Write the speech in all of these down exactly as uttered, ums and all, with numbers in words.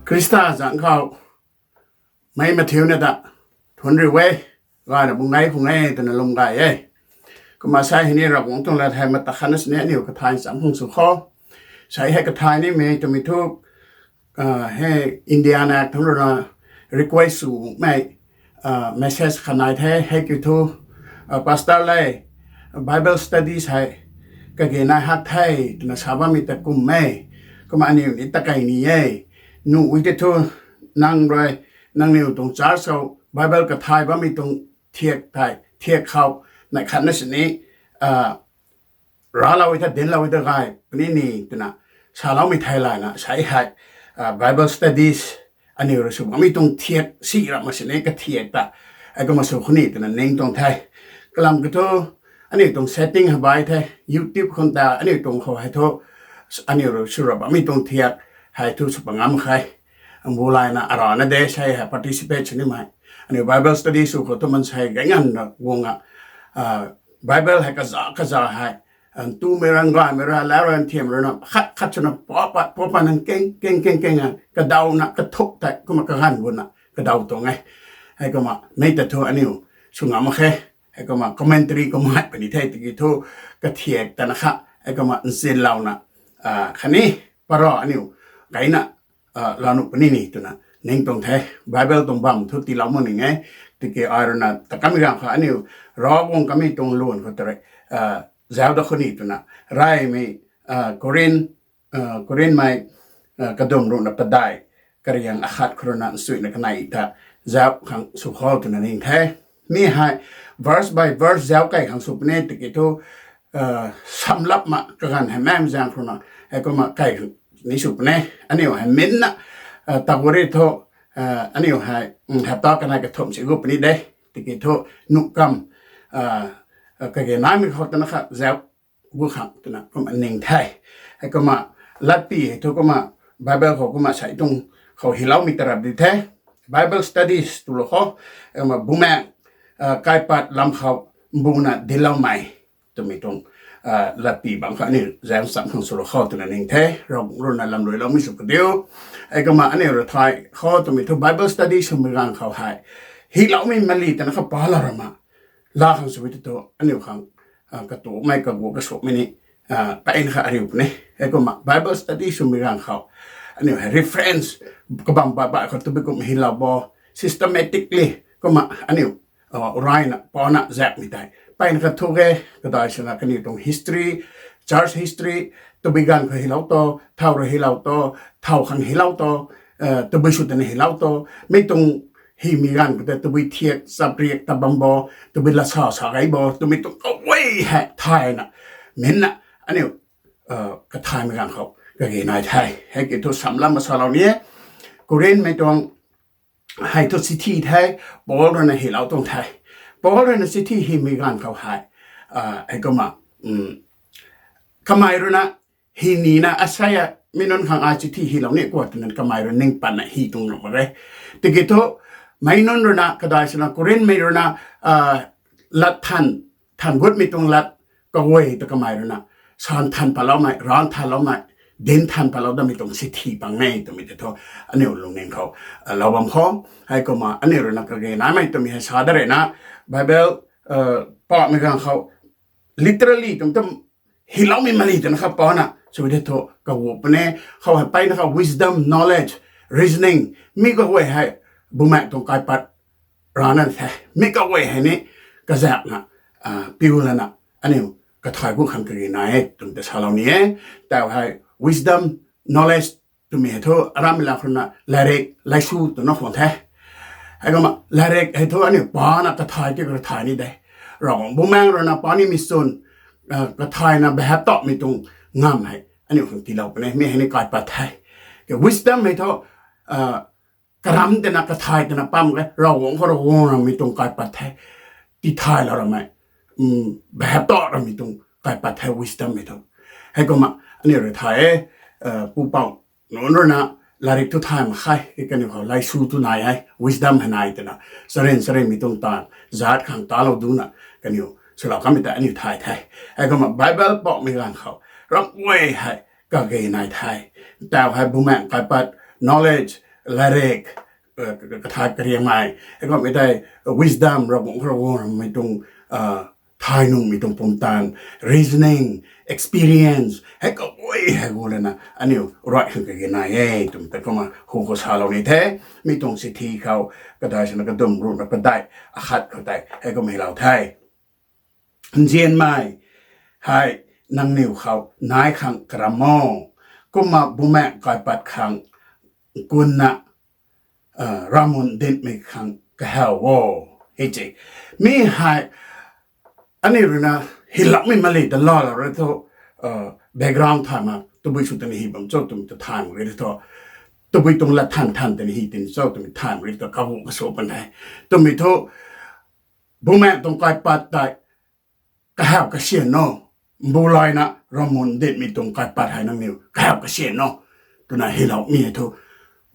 Khrista zanc khou mei mathiuna ta thuanc riu e, gayna bung nei khung e twna lum gay e. Kumna sei hei ni Ravguangc tuang lat hei mata khatna sini aniu kathay nchamc khang sw kho. Sei hei kathay nimei twmei thu, hei India nak thangc ruina request swmei message khat nai the, hei kiu thu, pastor le, Bible studies hei kage nai hak the twna sa bammei ta kum e. Kumna aniu ni ta kei ni e. Nuh e tei thu, nang rui, nangniw tuang church khou Bible kathay bammei tuang thiak thei thiak khou neih khatna sini raclou e ta dinclou e ta gay puni ni twna saloumei thei layna sei hei Bible studies aniu rui sw bammei tuang thiak si ramh mak sini kathiak ta, hei kumna sw khou ni twna ning tuang the. Kalam kiu thu, aniu tuang setting hei bai the, YouTube khang ta aniu tuang khou hei thu, aniu rui sw ra bammei tuang thiak hei thu sw pa ngam khe. Mbu layna arana de sei hei participate sw nimei, aniu Bible study sw khou thu maansei gay nganvna guang a, Bible hei kaza kaza hei ntumei rang gaymei ra lau rui nthiam ruina khat khat swna pa pa pa pa nang keng keng keng keng a kadawna kathuk tei kumna kaganv guna kadaw tuang e. Hei kumna mei ta thu aniu sw ngam mak khe. Hei kumna commentary kumna puni the tiki thu kathiak tana kha, hei kumna nchinlouna khatni para aniu gayna lanu puni ni twna ning tuang the. Bible tuang bam thu tiilou mak ni e. Tiki ai ruina ta kamei ganv khou aniu Ravguangc kamei tuang luan khou ta rui zauc da khou ni twna reymei Korinthmei kadum ruhna padeih, kariang akhat khou ruina nsuina kanei ta zauc khang sw kho twna ning the. Mi hei verse by verse zauc kei khang sw puni tiki thu samlap mak kaganv hei mei zaeng khou ruina hei kumna kei ni sw puni. Aniu hei minna ta guri thu aniu hei hapta kanei kathumh si gu puni de. Tiki thu nuh kam kage naimei khou tana kha zauc gu khang twna kumna ning the. Hei kumna latpi hei thu kumna Bible khou kumna sei tuang khou hyloumei tarap di the. Bible studies twlou khou, kumna bumaeng kaipat lam khou mbuna dincloumei twmei tuang latpi bangc khou aniu zauc nchamc khang swlou khou twna ning the. Ravguangc ruina lamruiloumei sw kadiu. Hei kumna aniu rui thay khou twmei thu Bible study swmei ganv khou hei hyloumei mali twna kha palou rama la khang sw e tei thu aniu khang katumei kaguak kasuakmei ni peyna kha ariu puni. Hei kumna Bible study swmei ganv khou aniu hei reference kabam baih baih khou tabui kum hylou bo, systematically kumna aniu rayna pana zakmei tei peyna kha thuk e. Kadai swna kaniw tuang history, church history, tabui ganv khou hylou to, thow rui hylou to, thow khang hylou to, tabui sw tana hylou to, mi tuang hymei ganv khou tei tabui thiak chapriak ta bam bo, tabui lat sa sa gei bo twmei tuang kaguay hei thayna minna aniu kathaymei ganv khou kage nai the. Hei kiu thu samlap mak salou ni e. Korinthmei tuang hei thu chithi the, Paul ruina hylou tuang the. Paul ruina chithi hymei ganv khou hei, hei kumna kamei ruina hy nina asei a mi nunc khang ai chithi hylou ni kua twna kamei rui ning patna hy tuang ram mak e. Tiki thu mei nunc ruina kadai swna Korinthmei ruina lat than, than gutmei tuang lat kaguay ta kamei ruina san than patloumei, ran thanloumei, dinc than patlou damei tuang chithi pang e twmei tei thu aniu lungning khou lou bam khou. Hei kumna aniu ruina kage naimei twmei hei sa da rui na Bible pamei ganv khou literally twmei tu hyloumei mali twna kha pana sw e tei thu kaguak puni. Khou hei peyna kha wisdom, knowledge, reasoning, mi kaguay hei bumaeng tuang kaipat rana the. Mi kaguay hei ni kazakna piu lana aniu kathay gu khang kage nai e twmei ta salou ni e. Tau hei wisdom, knowledge twmei hei thu aramei lam khou ruina lairik, laisu twna khwan the. Hei kumna lairik hei thu aniu pana kathay ti kathay ni de. Ravguangc bumaeng ruina panimei chwn kathayna behap tawmei tuang ngamv hei aniu khang tiilou puni, mi hei ni kaipat the. Wisdom hei thu karam twna kathay twna pam e, Ravguangc khou rui guang ramei tuang kaipat the. Tithaylou ramei, behap taw ramei tuang kaipat the wisdom hei thu. Hei kumna aniu rui thay e, pupouc nunc ruina lairik thu thay mak khe, kaniw khou laisu tu nai e, wisdom hei nai twna, charyn charynmei tuang taanv zaat khang talou duna kaniw swlou kanmei ta aniu thay the. Hei kumna Bible pamei ganv khou ramh guay hei kage nai the. Tau hei bumaeng kaipat, knowledge, latrik, kathat kariangmei, heikumhmei tei wisdom, Ravguangc khou Ravguangc ramei tuang, thaynungmei tuang pumtan, reasoning, experience, hei kaguay hei gu lana aniu ruai khang kage nai e twmei tei kumna hu khou salou ni the. Mi tuang chithi khou, kadai swna kadum ruhna padeih akhat khou tei heikumna hylou the. Nzianmei hei nangniw khou nai khang karam o, kumna Bumaengh kaipat khang kunna ravmun dinmei khang kahaw o. Hei se, mi hei aniu ruina hyloumei mali ta laalou rui thu, background thay mak, tabui sw twna hy bam cho twmei ta thay mak ri thu, tabui tuang lat than than twna hy tin cho twmei thay mak ri thu, kahu kasu pan the. Twmei thu, Bumaengh tuang kaipat tei kahaw kasian o, mbu layna ravmun dinmei tuang kaipat hei nangniw kahaw kasian o, twna hyloumei hei thu,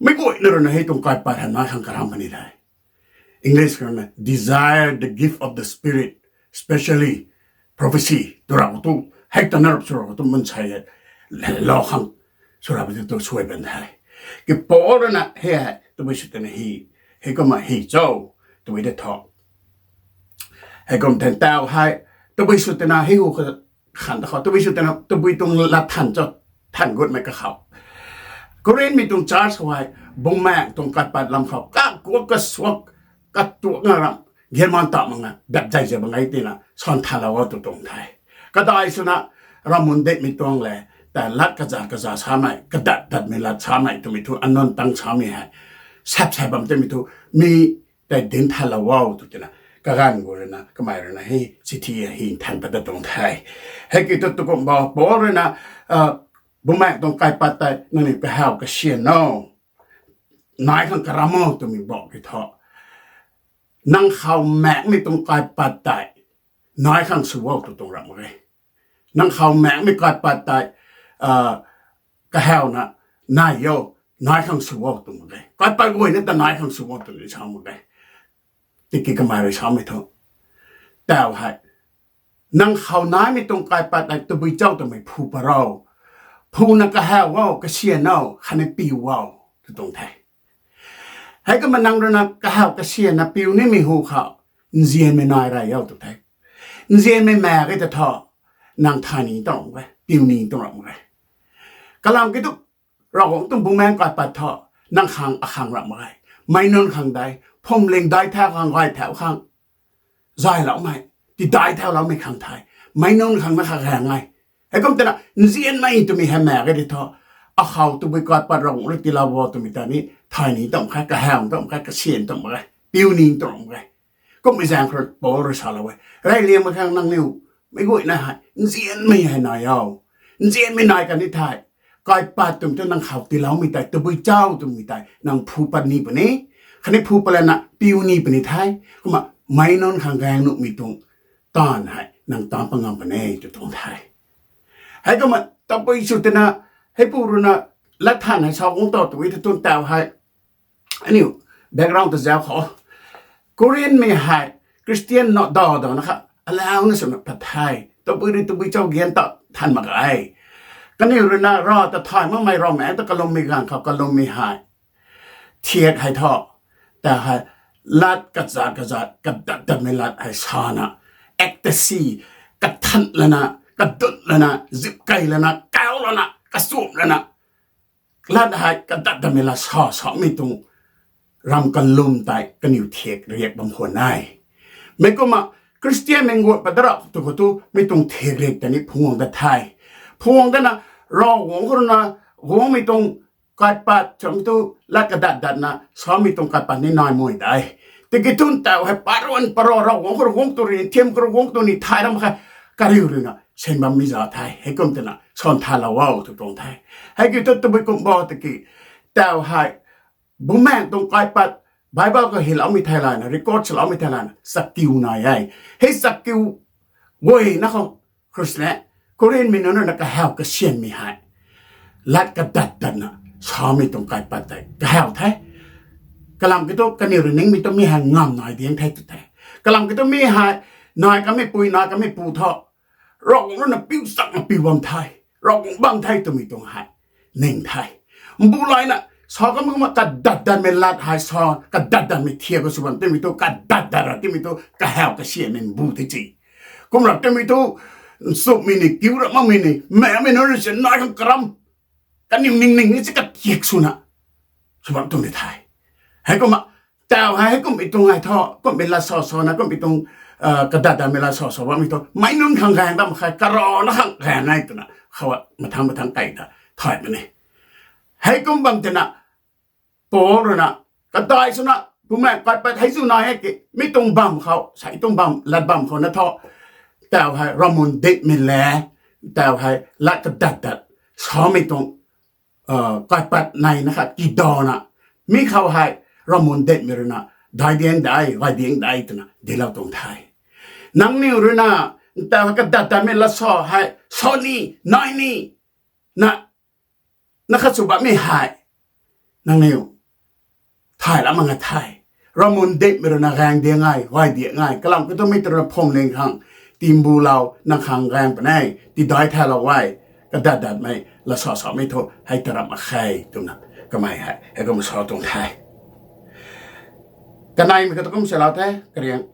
meic guayna ruina hei tuang kaipat hei nai khang karam puni the. English khou na, desire the gift of the Spirit, especially prophecy, tw ra khou tu, hei ta na rap sw ra khou tu mansei e, lou khang sw ra puni tu suai pan the. Ki Paul ruina hei hei tabui sw twna hy, heikumna hy cho, tabui de thu, heikum than tau hei, tabui sw twna hy hu khan ta khou, tabui sw twna, tabui tuang lat than cho, than gutmei kakhou, Korinthmei tuang church khou hei, Bumaengh tuang kaipat lam khou kakuak kasuak, katuak nga ram, gianman ta mak nga, dap zay zay bang e tina san thalou o tw tuang the. Kadai swna, ravmun dinmei tuang le, ta lat kaza kaza samei, kadat datmei lat samei twmei thu, anunc tang samei hei, sap sai bam twmei thu, mi tei dinc thalou o tw tina, kaganv gu ruina kamei ruina hei chithi hei than pat ta tuang the. Hei ki tu tukumh bo, Paul ruina, Bumaengh tuang kaipat tei nangniw kahaw kasian o, nai khang karam o twmei bo ki thu, nang khou maengmei tuang kaipat tei nai khang sw o tw tuang ram mak ge. Nang khou maengmei kaipat tei kahawna nai o, nai khang sw o tw mak ge. Kaipat guayna ta nai khang sw o twna sa mak ge. Tiki kamei rui samei thu, tau hei, nang khou naimei tuang kaipat tei tabui chau twmei phu pat ro, phuna kahaw o, kasian o, khatni piu o tw tuang the. Heikumna nang ruina kahaw kasianna piu nimei hu khou, nzianmei nai rey o tw the. Nzianmei maek ge ta thu, nang thay ni tuang e, piu ni tuang ram mak ge. Kalam kiu thu, Ravguangc tuang Bumaengh kaipat thu, nang khang akhang ram mak ge. Meic nunc khang dei, phwamling dai thau khang, gay thau khang, zayloumei, tidai thauloumei khang the. Meic nunc khang na kha gaeng e. Heikum twna nzianmei twmei hei maek ge di thu, akhou tabui kaipat Ravguangc rui tiilou o twmei ta ni, thay ni tuang khe, kahaw tuang khe, kasian tuang mak ge, piu ni tuang mak ge. Kummei zaeng khou rui Paul rui salou e, reyliangmei khang nangniw meic guayna hei nzianmei hei nai o. Nzianmei nai kan ni the, kaipat twmei thu nang khou tiiloumei tei tabui chau twmei tei nang phu pat ni puni, khatni phu pat lana piu ni puni the. Kumna meic nunc khang gaeng nuhmei tuang taanv hei nang taanc pat ngam puni tw tuang the. Heikumna tabui sw twna, heipu ruina lat than hei sa guang ta twmei thu tun tau hei, aniu background ta zauc khou, Korinthmei hei Khristian na daw dawna kha alauna swna pat the. Tabui rui tabui chau gan ta than mak ge. Kaniw ruina Rav ta thay makmei ravmaengc ta kalummei ganv khou kalummei hei, thiak hei thu, ta hei, lat kazat kazat, kadat datmei lat hei sana, ecstasy, kathan lana, kadut lana, zipkei lana, kau lana, kachumh lana, lat hei kadat datmei lat sa samei tuang ram kalum tei kaniw thiak riak bam khwan e. Meic kumna Khristianmei nguat pat da rap tu khou tu mi tuang thiak riak ta ni phungc guang dat the. Phungc guang datna, Ravguangc khou ruina guangmei tuang kaipat samei tu, lat kadat datna samei tuang kaipat ni nai mui de. Tiki tun tau hei paruan paro Ravguangc khou rui guang tu ri, thiam khou rui guang tu ni thay ram khe, kariu ruina sen bammei za the. Heikum twna san thalou o tw tuang the. Hei kiu thu tabui kum bo tiki, tau hei, Bumaengh tuang kaipat, Bible khou hyloumei theilayna, record saloumei theilayna chakiu nai e. Hei chakiu guayna khou, Khristian, Korinthmei nunc ruina kahaw kasianmei hei, lat kadat datna samei tuang kaipat tei kahaw the. Kalam kiu thu kaniw rui ningmei tu mi hei ngam nai diang the tw the. Kalam kiu thu mi hei, nai kanmei pui, nai kanmei pu thu, Ravguangc ruina piu chakna piu bam the, Ravguangc bam the twmei tuang hei ning the. Mbu layna sa kam kumna kadat datmei lat hei sa, kadat datmei thiak khou sw bam twmei thu, kadat dat ra twmei thu kahaw kasiamei mbu the ci. Kum ra twmei thu, nchumhmei ni kiu ra makmei ni, meicmei nunc rui si nai khang karam, kaniw ningning ni si kathiak swna sw bam tuang ni the. Heikumna, tau hei heikumhmei tuang hei thu, kumhmei lat sa sana, kumhmei tuang, kadat datmei lat sa sa bammei thu meic nunc khang gaeng dam khe, karana khang gaeng e twna khou mathang mathang kei ta thay puni. Heikum bam tina, Paul rui na, kadai swna, bumaengh kaipat hei zu nai e ki, mi tuang bam khou, sei tuang bam, lat bam khou na thu, tau hei ravmun dinhmei le, tau hei lat kadat dat samei tuang, kaipat nei na khat kidana, mi khou hei ravmun dinhmei rui na, daic diang de, gay diang de twna dinclou tuang the. Nangniw rui na, tau hei kadat datmei lat sa hei sa ni, nai ni, na, na khat sw bammei hei, nangniw thay lam mak nga the. Ravmun dinhmei rui na gaeng diang e, gay diang e, kalam katuang mei tu rui na phuamling khang, timbulou nang khang gaeng puni, tidaic thaulou e, kadat datmei lat sa samei thu hei ta ramh mak khe twna kamei hei heikumna sa tuang the. Kaneimei katu kum salou the, kariang.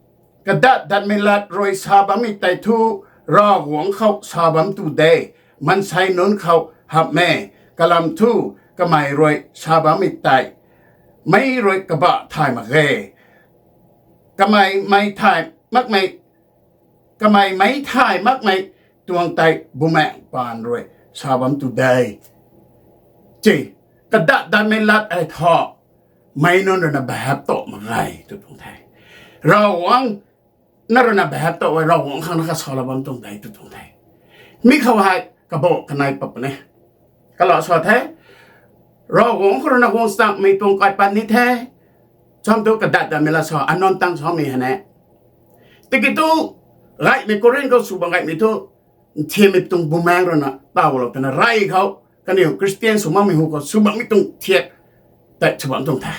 Kadat datmei lat rui sa bammei tei thu, Ravguangc khou sa bam tu de, maansei nunc khou hamh e, kalam thu kamei rui sa bammei tei, meic rui kabah thay mak ge, kamei mei thay makmei, kamei meic thay makmei tuang tei bumaengh paan rui sa bam tu de. Ci, kadat datmei lat hei thu, meic nunc rui na behave tow mak ge tw tuang the. Ravguangc na rui na behave tow e, Ravguangc khang na khat salou bam tuang de tw tuang the. Mi khou hei kabah kanei pat puni. Kalam sa the, Ravguangc khou rui na guang sangmei tuang kaipat ni the, cham tu kadat datmei lat sa, anuan tang samei hei ne. Tiki thu, gaymei Korinth khou sw bam gaymei thu, nthiammei tuang bumaengh rui na tawlou twna rey khou, kaniw Khristian sw makmei hu khou sw bammei tuang thiak tei sw bam tuang the.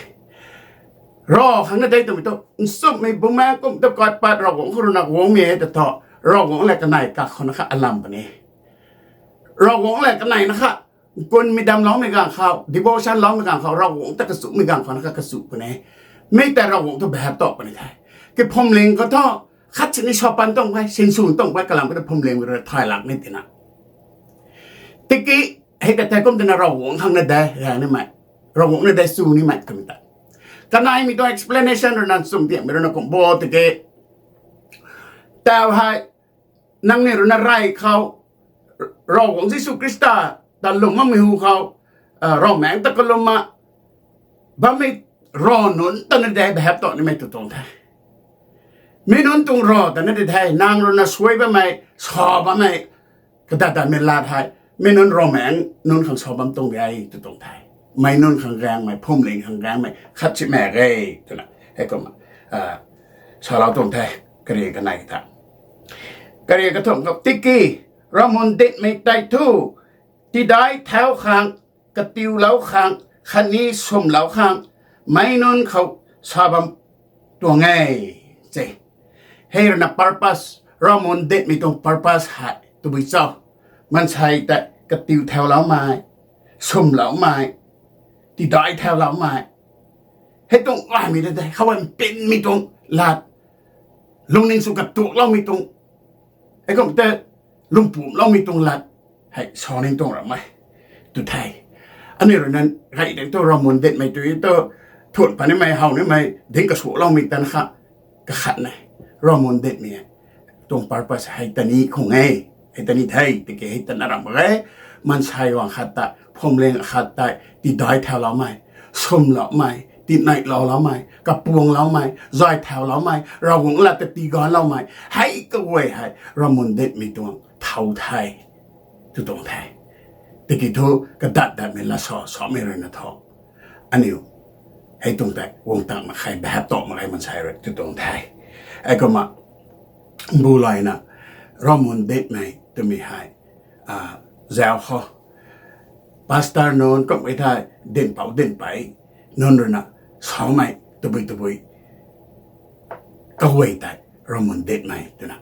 Rav khang na de twmei thu, nchumhmei bumaengh kum tu kaipat Ravguangc khou rui na guangmei e ta thu, Ravguangc lev kanei kak khou na khat alam puni. Ravguangc lev kanei na khat, kunmei dam loumei ganv khou, devotion loumei ganv khou, Ravguangc ta kachumei ganv khou na khat kachu puni. Mi tei Ravguangc tu behave tow puni the. Ki phuamling khou thu, khat sini sa pan tuang e, sinsw tuang e, kalam katu phuamling rui thay lak ni tina. Tiki, hei ta thei kum tina Ravguangc khang na de, gaeng nimei, Ravguangc na de chu nimei twmei ta. Kaneimei tuang explanation rui na nchumh diangmei rui na kum bo tiki, tau hei, nangniw rui na rey khou, Ravguangc Jisu Khrista ta lwm makmei hu khou, ravmaengc ta kalum mak bammei rav nunc ta na de behave tow nimei tw tuang the. Mi nunc tuang rav ta na de the, nang rui na suai bammei, sa bammei, kadat datmei lat hei, mi nunc ravmaengc nunc khang sa bam tuang de tw tuang the. Meic nunc khang gaengmei, phuamling khang gaengmei khat si mak ge twna heikumna salou tuang the. Kariang kanei ta, kariang kathumh khou tiki, ravmun dinhmei tei thu, tidaic thau khang, katiulou khang, khatni swmlou khang, meic nunc khou sa bam tuang e. Ci, hei rui na purpose, ravmun dinhmei tuang purpose hei tabui cho, maansei tei katiu thauloumei, swmloumei, tidaic thauloumei, hei tuang gaymei ta de, khou e mpinmei tuang lat, lungning sw katuakloumei tuang, heikum tei lwmpumloumei tuang lat hei sa ning tuang ramei tw the. Aniu rui na gay ding tu ravmun dinhmei tu thu, thuan pat nimei, how nimei, dinc kasuakloumei tan kha, kakhat ne. Ravmun dinhmei tuang purpose hei ta ni khang e, hei ta ni the, tiki hei ta na ramh mak e. Maansei guang khat ta, phuamling khat tei tidaic thauloumei, swmloumei, tineihlou loumei, kapuangloumei, zay thauloumei, Ravguangc lat ta tiganloumei, hei kaguay hei ravmun dinhmei tuang thau the tw tuang the. Tiki thu, kadat datmei lat sa samei rui na thu, aniu hei tuang tei guang tang mak khe, behave tow mak khe maansei rui tw tuang the. Heikumna, mbu layna, ravmun dinhmei twmei hei, zauc khou, pastor nunc kum e thei, dinhpouc dinhpei nunc rui na samei tabui tabui kaguay tei ravmun dinhmei twna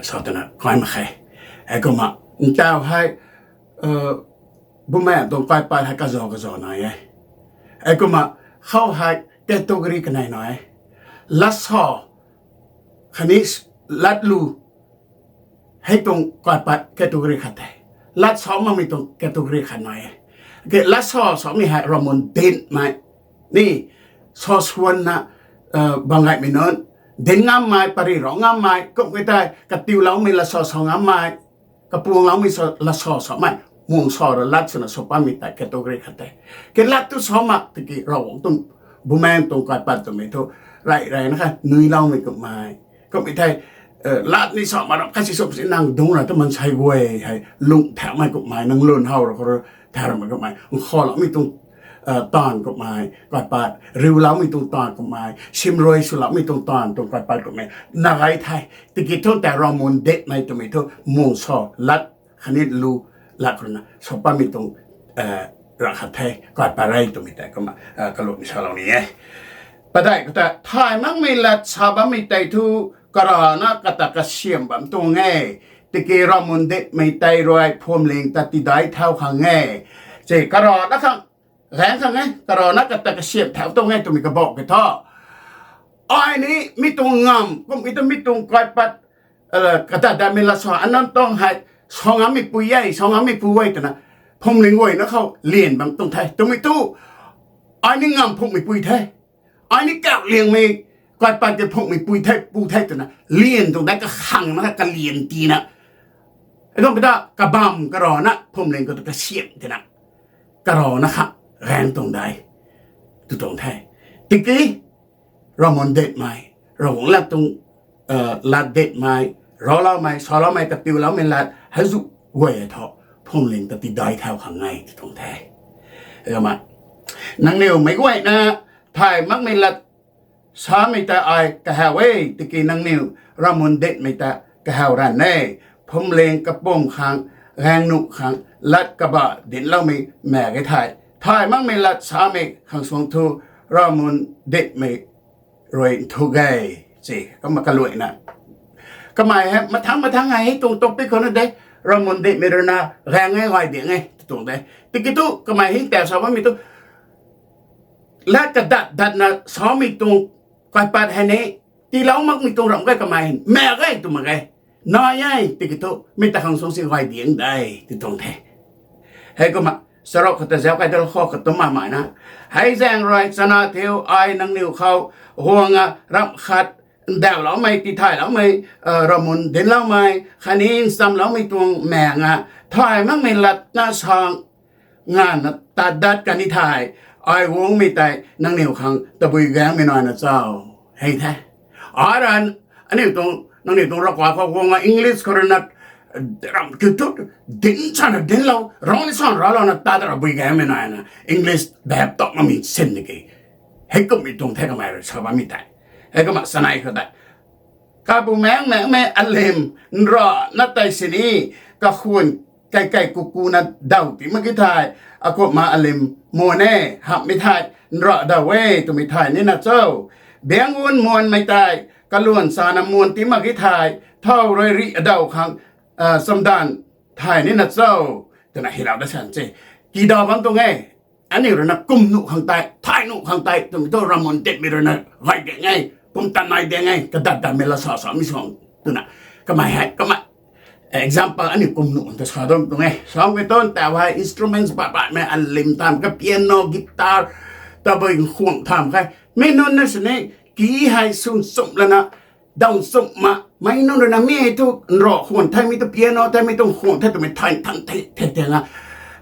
sa twna kai mak khe. Heikumna, ntau hei, bumaengh tuang kaipat hei kazauh kazauh nai e. Heikumna khou hei category kanei nai e. Lat sa khatni lat lu hei tuang kaipat category khat the. Lat sa makmei tuang category khat nai e. Ke lat sa samei hei ravmun dinmei ni sa swanna bam gaymei nunc, din ngammei, pary rau ngammei, kumhmei tei katiuloumei lat sa sa ngammei, kapuangloumei lat sa samei, muang sa ra lat swna sa pammei tei category khat the. Ke lat tu sa mak tiki Ravguangc tuang, Bumaengh tuang kaipat twmei thu rey reyna kha nuiloumei kumhmei, kumhmei thei, lat ni sa mak ram khat si sw si nang dungc ra tu maansei guay hei lung thaumei kumhmei, nang lun how ra khou ra thau ramei kumhmei, nkhaloumei tuang taanv kumhmei kaipat, riuloumei tuang taanv kumhmei, simrui swloumei tuang taanv tuang kaipat kumhmei nai the. Tiki thu tei ravmun dinmei twmei thu muang sa lat khatni lu lat khou rui na sa pammei tuang ra khat the, kaipat rey twmei tei kumna kalumei salou ni e. Padeih khou ta thay makmei lat sa bammei tei thu karana kata kasiam bam tuang e. Tiki ravmun dinmei tei rui phuamling ta tidai thau khang e. Tei karana khang gaeng khang e, karana kata kasiam thau tuang e twmei kabauh ke thu, ai ni mi tuang ngamv kumhmei tu mi tuang kaipat, kadat datmei lat sa anunc tuang hei sa ngammei pui e, sa ngammei pu e twna phuamling guayna khou lian bam tuang the. Twmei thu ai ni ngamv phungmei pui the, ai ni kauh liangmei kaipat ke phungmei pui the, pu the twna lian tuang de, kakhangna kalian tiina, kumhmei ta kabamv karana phuamling khou ta kasiam tina karana kha gaeng tuang de tw tuang the. Tiki ravmun dinmei, Ravguangc lat tuang, lat dinmei, rauloumei, saloumei, katiuloumei lat hei zu guay e thu phuamling ta tidai thau khang e tw tuang the. Kumna nangniw meic guayna thay makmei lat samei ta ai kahaw e, tiki nangniw ravmun dinmei ta kahaw ranv e. Phuamling kapumc khang gaeng nuh khang lat kabah dincloumei maek e thei, thay makmei lat samei khang suang thu ravmun dinmei rui nthuk e. Tei kumna kaluaina kamei hei mathang mathang hei hei tuang topic khou na de, ravmun dinmei rui na gaeng e, gay diang e tw tuang de. Tiki thu kamei hei tau sa bammei thu lat kadat datna samei tuang kaipat hei ni tiilou makmei tuang ramh ge, kamei hei maek e tw mak ge, nai e. Tiki thu mi ta khang suang si gay diang de tw tuang the. Heikumna charuk khou ta zauc kai dal khou katummei na, hei zaeng rui chana thiu, ai nangniw khou guang a ramh khat ndauhloumei, tithayloumei, ravmun dincloumei khatni nchamloumei tuang maek a thay makmei latna sa nganvna tat dat kan ni thei, ai guangmei tei nangniw khang tabui gaengmei naina cho? Hei the. Ai ra, aniu tuang, nangniw tuang ravkai khou guang a English khou rui na ramh kiu thu dinc sana dinclou, rau ni sana raulouna tat tabui gaengmei naina English bap tok makmei sin tiki, heikumhmei tuang the kamei rui sa bammei tei. Heikumna chanei khou tei kabumaengc maengmei alim nrana tei sini kakhwan kaikai kukuna daw ti mak ki thei, akumhna alim muan e, hamhmei thei nra daw e twmei thay nina cho? Biang gun muanmei tei kaluan chana muan ti mak ki thei, thow rui rih daw khang chamdanv thay nina cho? Twna hilou da san se. Tidaw bam tuang e. Aniu rui na kum nuh khang tei, thay nuh khang tei twmei thu ravmun dinmei rui na gay diang e, pumtan nai diang e, kadat datmei lat sa samei suang twna kamei hei kumna example aniu kum nuh khang ta sa dam tuang e. Samei tuang tau hei instruments baih baihmei alim tham kha, piano, guitar, tabui khwang tham kha, mi nunc na sini ki hei swn chumh lana daw chumh ma, mei nunc rui na mi hei thu nra khwan the, mi tu piano the, mi tu khwang the twmei thay than the the na,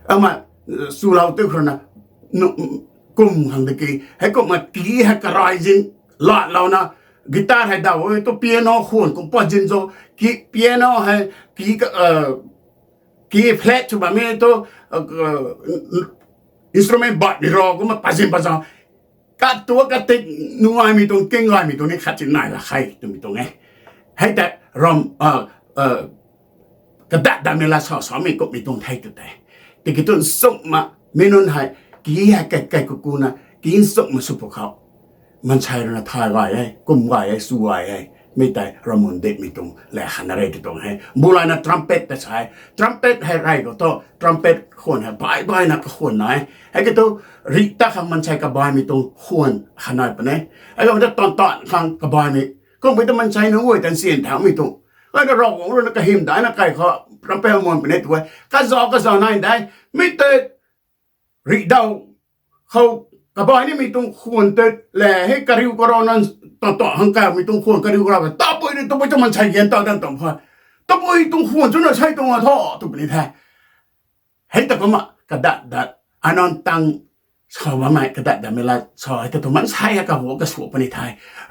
ama swlou tu khou rui na kum khang tiki, heikumna ki hei karay zin latlouna guitar hei daw e tu piano khwan kum pat zin zo, ki piano hei ki flat sw bammei tu instrument baihmei ra kumna pat zin pat zau, katu katik nungaimei tuang, king gaymei tuang ni khat si nai la khe twmei tuang e. Hei tei ram kadat datmei lat sa samei kumhmei tuang the tw tei. Tiki tu nchumh ma, mi nunc hei ki hei kaikai kukuna ki nchumh ma sw pwkhou, maansei rui na thay gay e, kum gay e, sw gay e. Mi tei ravmun ditmei tuang le khanna re ti tuang he. Mbulayna trumpet ta sa e. Trumpet hei rey khou thu, trumpet khwan hei bai baina kakhwan nai e. Hei ki thu, rih ta khang mansei kabaimei tuang khwan khanna puni. Hei khou ta tan tan khang kabaimei. Kumpui ta mansei nunc guay tan syan thaumei tuang. Hei ta Ravguangc rui na kahym daina kai khou trumpet muan puni tu e. Kazauh kazauh nai dai. Mi tei rih daw khou kabai nimei tuang khwan tei le hei kariu karau nan tan tan khang kaimei tuang khwan kariu karau. Tabui ni tabui ta mansei gan ta dan tuang kha. Tabui tuang khwan chu na sei tuang a tho tw puni the. Hei ta kumna kadat dat, anan tang sa bammei kadat datmei lat sa hei ta tu mansei a kaguak kasuak puni the.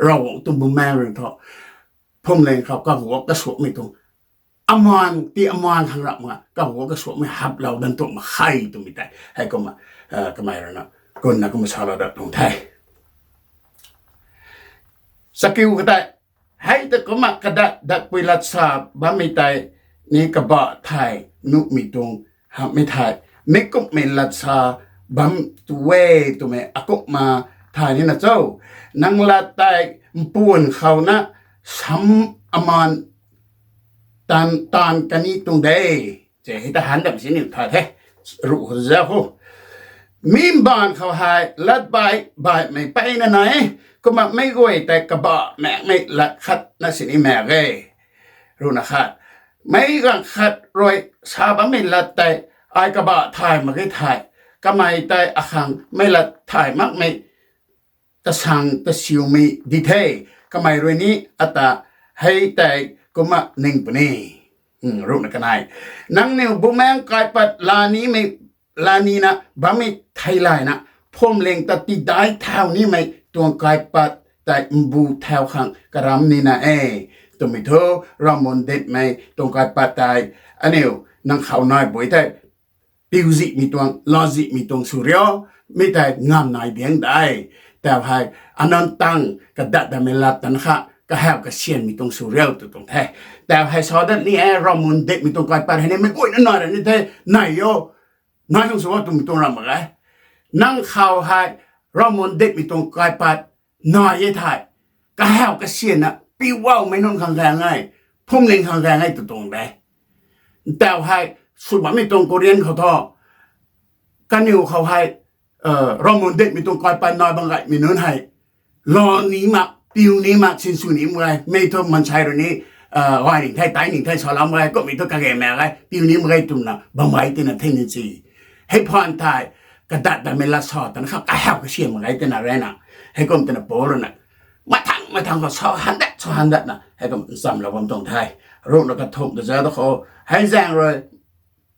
Ravguangc tuang bumaeng rui thu, phwamling khou kaguak kasuakmei tuang, amaan ti amaan khang rap mak kaguak kasuakmei haplou dan tuang mak khe twmei tei hei kumna, kamei rui na, kunna kumna salou dat tuang the. Chakiu katei, hei ta kumna kadat datpui lat sa bammei tei ni kabah thei nuhmei tuang hamhmei thei, mi kumhmei lat sa bam tu e twmei akumhna thay nina cho. Nang lat tei mpuan khou na sam amaan tan tan kani tuang de. Hei ta han dam sini thay the. Ruh khou za khou, mi mbaanv khou hei lat bai baihmei peyna nai e. Kumna meic guay tei kabah maekmei lat khat na sini maek e. Ruhna khat, meic ganv khat rui sa bammei lat tei ai kabah thay mak ge thei, kamei tei akhang mei lat thay makmei tasang tasiumei di the. Kamei rui ni ata hei tei kumna ning puni. Ruhna kanei, nangniw bumaengc kaipat laa nimei, laa nina bammei theilayna, phwamling ta tidai thau nimei tuang kaipat tei mbu thau khang karam nina e twmei thu, ravmun ditmei tuang kaipat tei aniu nang khou nai bui tei piuzihmei tuang, laazihmei tuang sw rio, mi tei ngam nai diang de. Tau hei, anan tang kadat datmei lat tan kha, kahaw kasianmei tuang sw rio tw tuang the. Tau hei sa dat ni e, ravmun ditmei tuang kaipat hei ni meic guayna nai ra ni the, nai o, nai khang sw o twmei tuang ram mak ge. Nang khou hei ravmun ditmei tuang kaipat nai e thei, kahaw kasianna piuaumei nunc khang gaeng e, phwamling khang gaeng e tw tuang de. Tau hei, sw bammei tuang Korean khou thu, kaniw khou hei, ravmun ditmei tuang kaipat nai bam gaymei nunc hei, laa ni mak, piu ni mak, sinsw ni mak ge, mei thu mansei rui ni, gay ning the, tei ning the, salam ge, kummei thu kage mak ge, piu ni mak ge twna bam gay tina the ni si. Hei phaan thei, kadat datmei lat sa tan kha kahaw kasian mak ge tina rana. Heikum tina Paul rui na, mathang mathang khou sa han dat, sa han datna, heikum nchamlou bam tuang the. Ruhna kathumh ta za da khou, hei zaeng rui,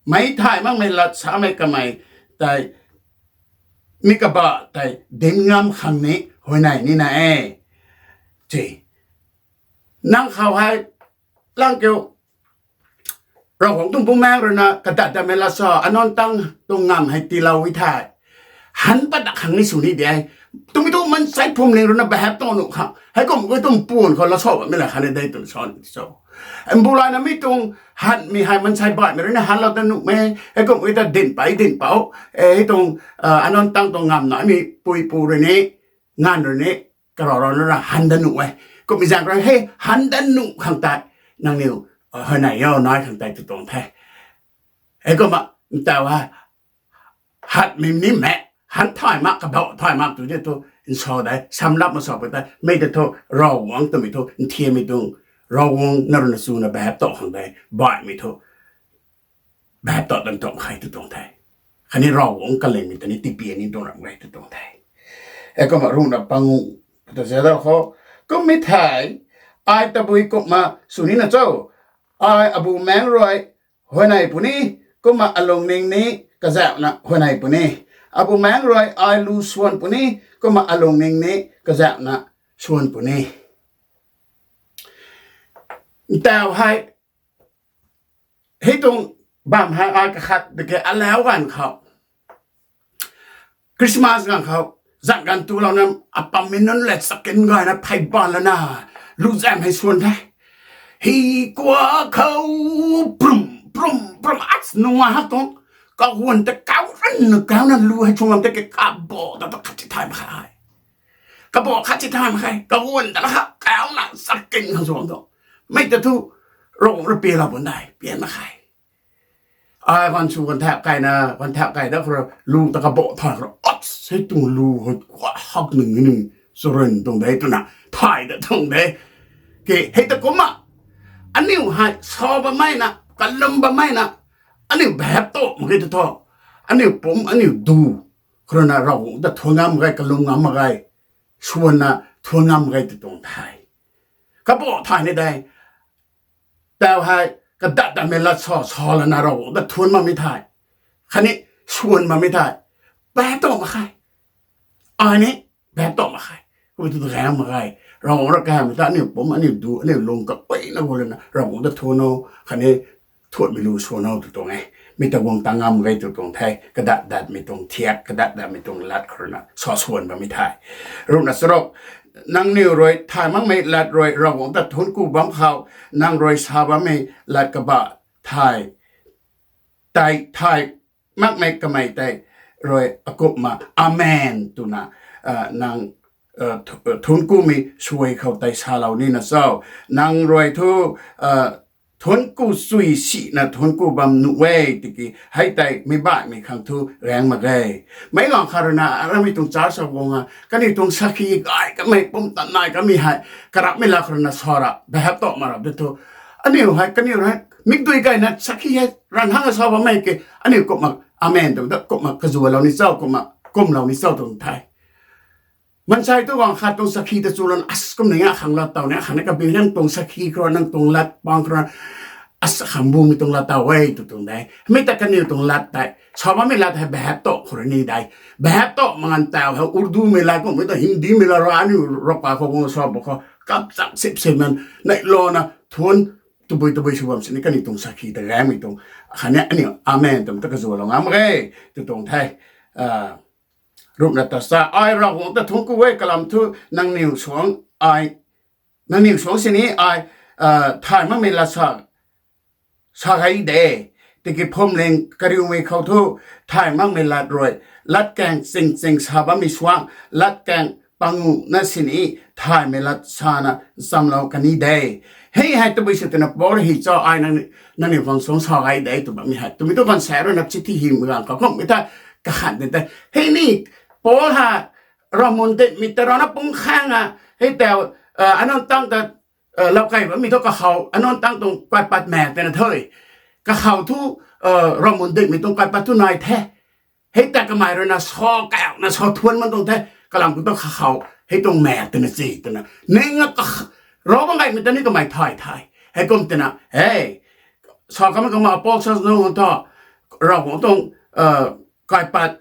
meic thay makmei lat samei kamei tei, mi kabah tei dinc ngam khang ni huayney nina e. Ci, nang khou hei, lang kiu, Ravguangc tuang bumaengc rui na kadat datmei lat sa, anan tang tuang ngam hei tiilou e thei, han pat dak khang ni sw ni de. Twmei thu mansei phwamling rui na bahep ta nuh khang, heikum e tuang puan khou lat sa bammei la khan ni de twna sa ni cho. Mbulayna mi tuang hanmei hei mansei baihmei rui na hanlou ta nuhmei, heikum e ta dinc pei dinc pou, hei tuang, anan tang tuang ngam naimei puipu rui ni, nganv rui ni, karau rana han dat nuh e. Kummei zaeng rui hei han dat nuh khang tei, nangniw, huayney o nai khang tei tw tuang the. Heikumna, ntau hei, hanmei ni mak, han thay mak, kabah thay mak tw di thu, nsa de, samlap mak sa pui tei, mei tei thu, Ravguangc twmei thu, nthiammei tuang, Ravguangc na rui na chuna bahep ta khang de, baihmei thu, bahep ta tan tuang khe tw tuang the. Khatni Ravguangc kalingmei ta ni tipian ni tuang ram ge tw tuang the. Heikumna ruhna pangu ta za da khou, kummei thei, ai tabui kumna sw nina cho, ai abumaengc rui huayney puni, kumna alungning ni kazauhna huayney puni. Abumaengc rui ai lu swan puni, kumna alungning ni kazauhna swan puni. Ntau hei, hei tuang bam hei ai kakhat diki alau ganv khou, Christmas ganv khou, zat ganv tulouna, apammei nunc le chakin gayna phey ban lana, lu zam hei swan the. Hei kua khou, prum, prum, prum, ach nunga hak tuang, kaguan ta kau ranna kauna lu hei chungam ta ke kabo ta ta khat ti thay mak khe. Kabaw khat si thay mak khe, kaguan ta la kha, kauna, sakin khang suang tu. Mei ta thu, Ravguangc rui pialou bam dai, pian mak khe. Ai ganv sw ganv thak kaina, ganv thak kai da khou rui, lu ta kabaw thay khou rui, ot, hei tuang lu hei, kua hak ning ning, churun tuang de twna, thay da tuang de. Ke, hei ta kumna, aniu hei, sa bammei na, kalum bammei na, aniu bhap ta mak ge tu thu, aniu pumc, aniu du, khou rui na Ravguangc ta thuan ngam mak ge, kalum ngam mak ge, swanna thuan ngam mak ge tu tuang the. Kabaw thay ni de, tau hei, kadat datmei lat sa, sa lana Ravguangc ta thuan bammei the. Khatni, swan bammei the. Bhap ta mak khe. Ai ni, bhap ta mak khe. Kumei tu gaeng mak ge. Ravguangc rui kahamei ta aniu pumc, aniu du, aniu lung kaguayna guay lana Ravguangc ta thuan o, khatni, thuanmei lu swan o tu tuang e. Mi ta guang ta ngam mak ge tu tuang the. Kadat datmei tuang thiak, kadat datmei tuang lat khou rui na, sa swan bammei the. Ruhna charuk, nangniw rui thay makmei lat rui Ravguangc ta thuanc ku bam khou, nang rui sa bammei lat kaba thay, tei thay makmei kamei tei rui akumna, Amen, twna, nang, thuanc kumei suai khou tei salou nina cho? Nang rui thu, thuanc ku chui sina thuanc ku bam nuh e, tiki hei tei meic baihmei khang thu gaeng mak ge. Meic gaanv khat rui na, ramei tuang church sa guang a, kaniw tuang sakhi gay kamei pumtan nai kamei hei, karakmei lat khou rui na sa ra, bhap ta mak ra de thu. Aniu hei, kaniw hei, mikdui gayna sakhi hei, ranv hang sa bammei ke, aniu kumna, Amen, tw ta kumna kazualou ni cho, kumna kumlou ni cho tuang the. Maansei tu gaanv khat tuang sakhi ta chu lana, as kum ni nga khang lat taw ni, khang ni kabi nang tuang sakhi khou rui, nang tuang lat pang khou rui, as khang bumei tuang lat taw e tu tuang de. Mi ta kaniw tuang lat tei, sa bammei lat hei bhap ta khou rui ni de. Bhap ta mak ngan tau hei Urdumei lat kummei ta, Hindimei lat rui aniu ravkai khou guang sa bam khou, kap chak sip sip man, neihlouna thuanc tabui tabui sw bam sini kaniw tuang sakhi ta gaengmei tuang. Khatni aniu Amen twmei ta kazualou ngam mak ge, tu tuang the. Ruhna ta sa, ai Ravguangc ta thuanc ku e kalam thu, nangniw suang ai, nangniw suang sini ai, thay makmei lat sa, sa gay de. Tiki phuamling kariumei khou thu, thay makmei lat rui, latkaeng ching ching sa bammei suang, latkaeng panguhna sini, thaymei lat sana nchamlou kani de. Hei hei tabui sw twna Paul hei cho ai nang, nangniw khang suang sa gay de tw bammei hei. Twmei tu ganv sa rui na chithi hymei ganv khou kummei ta, kakhan de tei. Hei ni, Paul hei, ravmun dinhmei ta rana pung khang a, hei tau, anunc tang ta, lau key bammei thu kakhou, anunc tang tuang kaipat mak twna the. Kakhou thu, ravmun dinhmei tuang kaipat thu nai the. Hei ta kamei rui na sa kauna sa thuan man tuang the, kalam khou tu kakhou, hei tuang mak twna chi twna. Ning a, rav bam gaymei ta ni kamei thay the. Heikum twna, hei, sa kamei kumna Paul sa nunc thu, Ravguangc tuang, kaipat,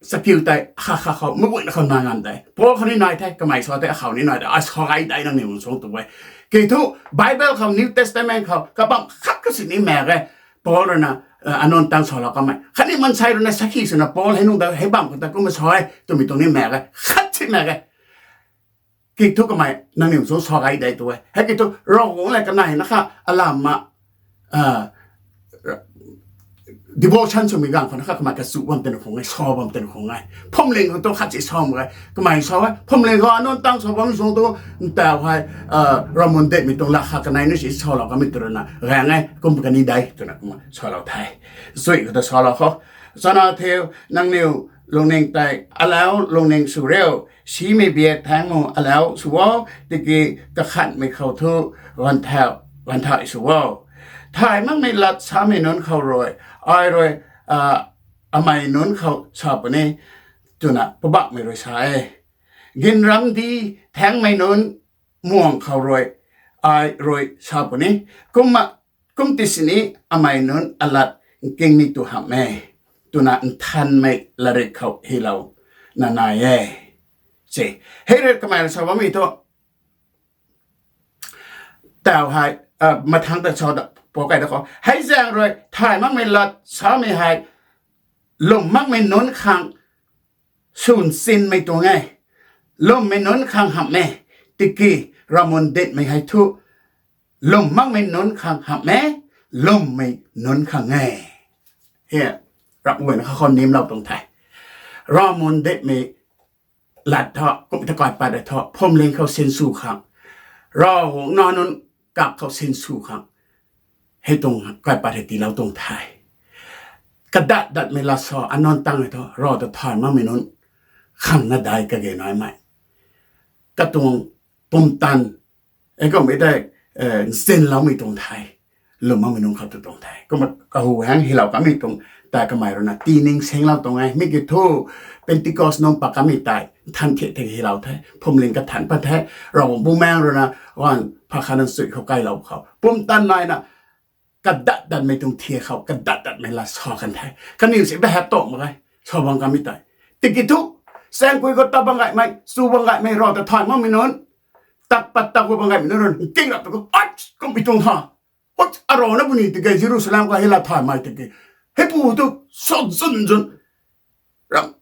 chakiu tei kha kha khou, maguayna khou nai ngam de. Paul khou ni nai the, kamei sa tei akhou ni nai de, ai sa gay de nangniw suang tu e. Ki thu, Bible khou New Testament khou, kabam khat kasi ni mak ge. Paul rui na, anunc tang salou kamei. Khatni maansei rui na sakhi swna Paul hei nung da, hei bam khou ta kumna sa e, twmei tuang ni mak ge. Khat si mak ge. Ki thu kamei nangniw suang sa gay de tu e. Hei ki thu Ravguangc le kanei na kha alam ma, devotion swmei ganv khou na kha kamei kachu bam twna khang e, sa bam twna khang e. Phuamling khou tu khat si sa mak ge. Kamei sa e, phuamling khou anunc tang sa bam suang tu, ntau hei, ravmun dinhmei tuang lat kha kanei na si salou kamei tu rui na gaeng e, kum kani de twna kumna salou the. Chui khou ta salou khou. Chana thiu, nangniw lungning tei alau lungning sw riu, simei biak thaeng mu alau sw o, tiki kakhanhmei khou thu ganv thau, ganv thau sw o. Thay makmei lat samei nunc khou rui, ai rui, amei nunc khou sa puni, twna Poubauhmei rui sa e. Ginramdi thaengmei nunc muang khou rui, ai rui sa puni, kumna, kum ti sini amei nunc alat nking ni tu hamh e, twna nthanmei latrik khou hylou na nai e. Se, hei rui kamei rui sa bammei thu, tau hei, mathang ta sa da, pau key da khou. Hei zaeng rui, thay makmei lat samei hei, lwm makmei nunc khang swn sinmei tuang e. Lwmmei nunc khang hamh e. Tiki ravmun dinhmei hei thu, lwm makmei nunc khang hamh e. Lwmmei nunc khang e. He, rap guayna kha khou nimlou tuang the. Ravmun dinhmei lat thu, kumhmei ta kaipat hei thu, phuamling khou sinsw khang, Ravguangc nac nunc kak khou sinsw khang, hei tuang kaipat hei tiilou tuang the. Kadat datmei lat sa, anuanc tang hei thu, Rav ta thay makmei nunc khang na dai kage naimei. Katuang pumtan, e kumhmei tei, nsinloumei tuang the. Lwm makmei nunc khou tu tuang the. Kumna kahu hang hylou kamei tuang, ta kamei rui na tining singlou tuang e. Mi kiu thu, Pentecost nunc pat kamei tei, than thiak thei hylou the. Phuamling kathan pat the. Ravguangc Bumaengh rui na, gan pha khatna sui khou kailou khou, pumtan naina, kadat datmei tuang thiak khou, kadat datmei lat sa kan the. Kaniw si ta hei tow mak ge, sa bam kamei tei. Tiki thu, saengkui khou ta bam gaymei, chu bam gaymei, Rav ta thay makmei nunc, tak pat tak khou bam gaymei nunc rui, nking rap tu khou, ach, kumhmei tuang tha. Ach, arana puni tiki Jerusalem khou hei lat thaymei tiki, hei pu tu, sa zun zun. Ram,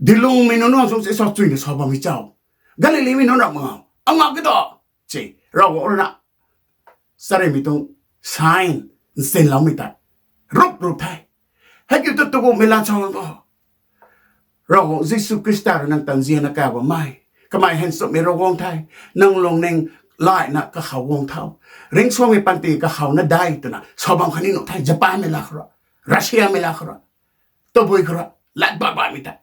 dilungmei nunc sung si sa chuina sa bammei chau. Galilimei nunc ram mak nga, angak ki ta, si, Ravguangc rui na, charymei tuang sign, nsinloumei tei, rup rup the. Hei kiu tu tu kumhmei lat sa khou, Ravguangc Jisu Khrista rui nang ta nzianna kau bammei, kamei hanchumhmei Ravguangc the, nang lungning laina kakhou guang tho, ringcsuangmei panty kakhou na dai twna sa bam khatni nuh the, Japanmei lat khou rui, Russiamei lat khou rui, tabui khou rui, lat baih baihmei tei.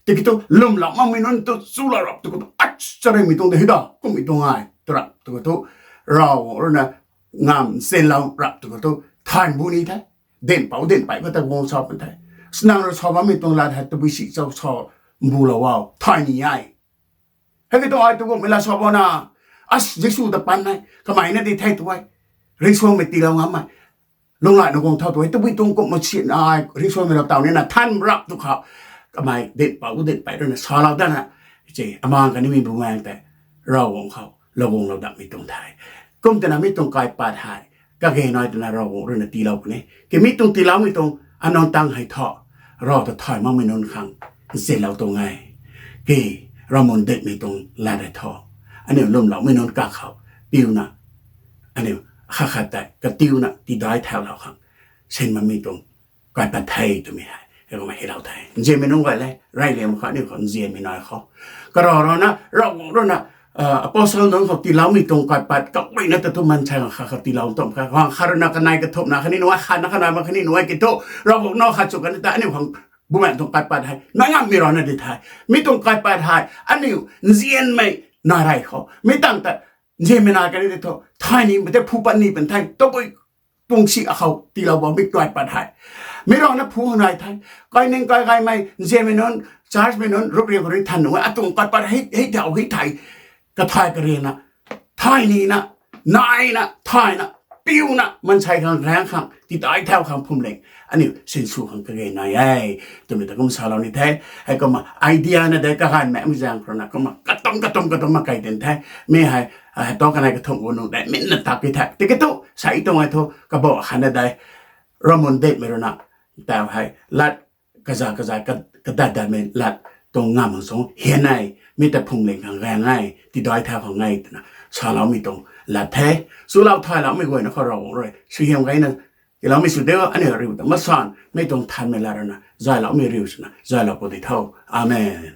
Tiki thu lwmlou makmei nunc tu chulou rap tu khou tu, ach, charymei tuang de hei da, kumhmei tuang e, tu rap tu khou tu, Ravguangc rui na ngam nsinlou rap tu khou tu, thay bu ni the. Dinhpouc dinhpei khou ta guang sa pan the. Snang rui sa bammei tuang lat hei tabui si chau sa mbulou o, thay ni e. Hei kiu tu ai tu kumhmei lat sa bam na, as, Jisu ta pan e, kamei na di the tu e. Ringcsuangmei tiilou ngammei, lunglaina guang thau tu e, tabui tuang kumhmei si na ai, ringcsuangmei rap taw nina than rap tu khou, kamei dinhpouc dinhpei rui na salou dana, si, amang kanimei Bumaengh tei, Ravguangc khou lou guanglou datmei tuang the. Kum twna mi tuang kaipat hei, kage nai twna Ravguangc rui na tiilou puni. Ki mi tuang tiiloumei tuang, anuanc tang hei thu, Rav ta thay makmei nunc khang nsinlou tuang e. Ki, Ravmun dinhmei tuang lat hei thu, aniu lwmloumei nunc kakhou, piuna, aniu, khat khat tei katiuna tidai thaulou khang, sin makmei tuang kaipat the twmei hei, hei kumna hylou the. Nzianmei nunc guay le, reyliam khou aniu khou nzianmei nai khou, Karav rui na, Ravguangc rui na, apostle nunc khou tiiloumei tuang kaipat kaguayna ta tu maansei khang khat khat tiilou tuang kha, khang khat rui na kanei kathumhna khatni nuh e, khatna kanei ma khatni nuh e ki thu, Ravguangc nac khat chu kan ta aniu khang Bumaengh tuang kaipat hei nai ngammei rana di the. Mi tuang kaipat hei aniu nzianmei nai rey khou, mi tangv ta nzianmei nai kan di thu, thay ni mei tei phu pat ni pan the, tabui tuang si akhou tiilou bam mi kaipat hei. Mi rana phu hang nai the. Kaining kaigaymei nzianmei nunc, churchmei nunc, rup riang khou rui than nuh e, atuang kaipat hei, hei thau hei thei, kathay karianna, thay nina, naina, thayna, piuna, maansei khang, raengc khang, tidai thau khang phuamling, aniu sinsw khang kage nai e, twmei ta kum salou ni the. Hei kumna idea na de kaganv mei mi zaeng khou rui na kumna katum katum katum mak key tin the. Mi hei, hei tu kanei kathumh gu nung de minna tak ki the. Tiki thu, sa tuang e thu, kabou khatna de, Ravmun dinhmei rui na, tau hei, lat, kaza kaza, ka, kadat datmei lat tuang ngam mang sung hian e, mi ta phuamling khang raengc e, tidai thau khang e twna saloumei tuang lat the. Swlou thayloumei guayna khou Ravguangc rui suaihiam gayna tiiloumei sw diu, aniu riu ta masan, mi tuang thanmei lat rui na zayloumei riu swna zaylou pu di tho. Amen.